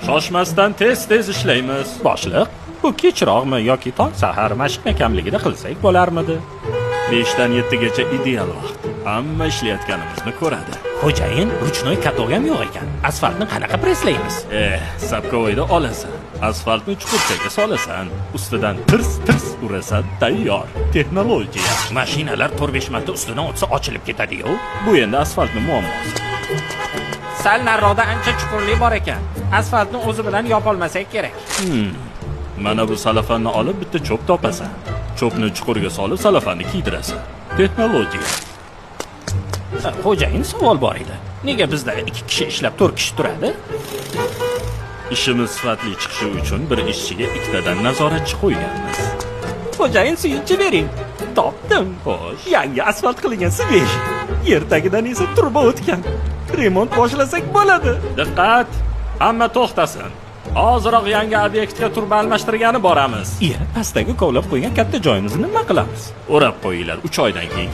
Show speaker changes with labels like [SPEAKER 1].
[SPEAKER 1] Shoshmasdan tez-tez ishlaymiz.
[SPEAKER 2] Boshliq, bu kechroqmi yoki tong sahar mashina kamligida qilsak bo'larmidi?
[SPEAKER 1] 5 dan 7 gacha ideal vaqt. Hamma ishlayotganimizni ko'radi.
[SPEAKER 2] Xo'jayin, ручной каток ham yo'q ekan. Asfaltni qanaqa presslaymiz?
[SPEAKER 1] Eh, совковой da olasan. Asfaltni chuqurchaga solasan. Ustidan tirs-tirs urasan, tayyor. Texnologiya.
[SPEAKER 2] Mashinalar 4-5 marta ustidan o'tsa ochilib ketadi-yu.
[SPEAKER 1] Bu endi asfaltni muammosi.
[SPEAKER 2] Sal nariroqda ancha chuqurlik bor ekan. Asfaltni o'zi bilan yopolmasak kerak.
[SPEAKER 1] Mana bu salafanni olib bitta cho'p topasan. Cho'pni chuqurga solib salafanni kiydirasan. Texnologiya.
[SPEAKER 2] Xo'jayin, savol bor edi. Nega bizda 2 kishi ishlab 4 kishi turadi?
[SPEAKER 1] Ishimiz sifatli chiqishi uchun bir ishchiga ikkitadan nazoratchi qo'yganmiz.
[SPEAKER 2] Xo'jayin, suyunchi bering. Topdim.
[SPEAKER 1] Xo'sh.
[SPEAKER 2] Yangi asfalt qilingan свеж. Yer tagidan esa turba o'tgan. Remont boshlasak bo'ladi.
[SPEAKER 1] Diqqat! Hamma to'xtasin. Hoziroq yangi obyektga turba almashtirgani boramiz.
[SPEAKER 2] Iya, pastdagi kovlab qo'ygan katta joyimizni nima qilamiz?
[SPEAKER 1] O'rab qo'yinglar, 3 oydan keyin.